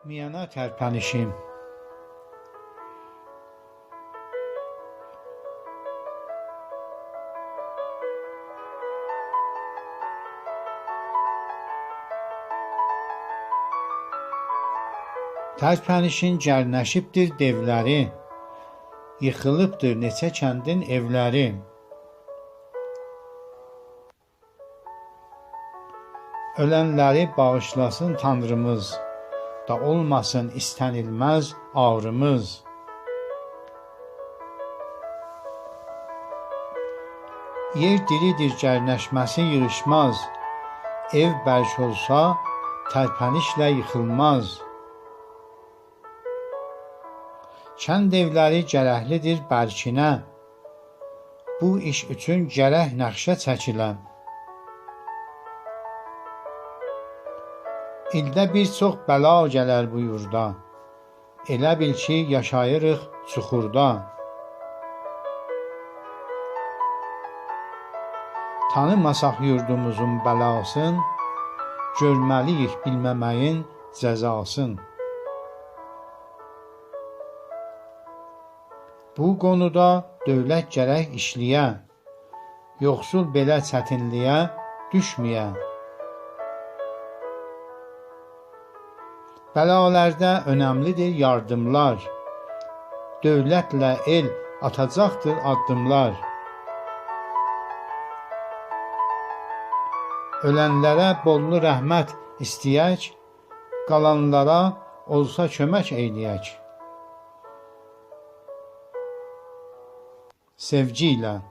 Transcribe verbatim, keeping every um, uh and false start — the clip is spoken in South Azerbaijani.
میانا ترپنیشیم. ترپنیشین گرنشیبدیر دئولری، ییخیلیبدیر نئچه کندین ائولری. اؤلنلری باغیشلاسین تانریمیز، دا اولماسین ایسته‌نیلمز آغریمیز. یئر دیریدیر، گرنشمه‌سی ییغیشماز، ائو برک اولسا، ترپنیشله ییخیلماز. کند ائولری گرکلیدیر برکینه، بو ایش اوچون گرک نقشه چکیله. ایلده بیر چوخ بلا گلر بو یوردا، ائله بیل کی، یاشاییریق چوخوردا. تانیماساق یوردوموزون بلاسین، گؤرمه‌لی‌ییک بیلمه‌مه‌یین جزاسین. بو قونودا دؤولت گرک ایشله‌یه، یوخسول بئله چتینلییه دوشمه‌یه. بلالرده اؤنملیدیر یاردیملار، دؤولتله ائل آتاجاقدیر آددیملار. اؤلنلره بوللو رحمت ایسته‌یک، قالانلارا اولسا کؤمک ائیله‌یک. سئوگی ایله.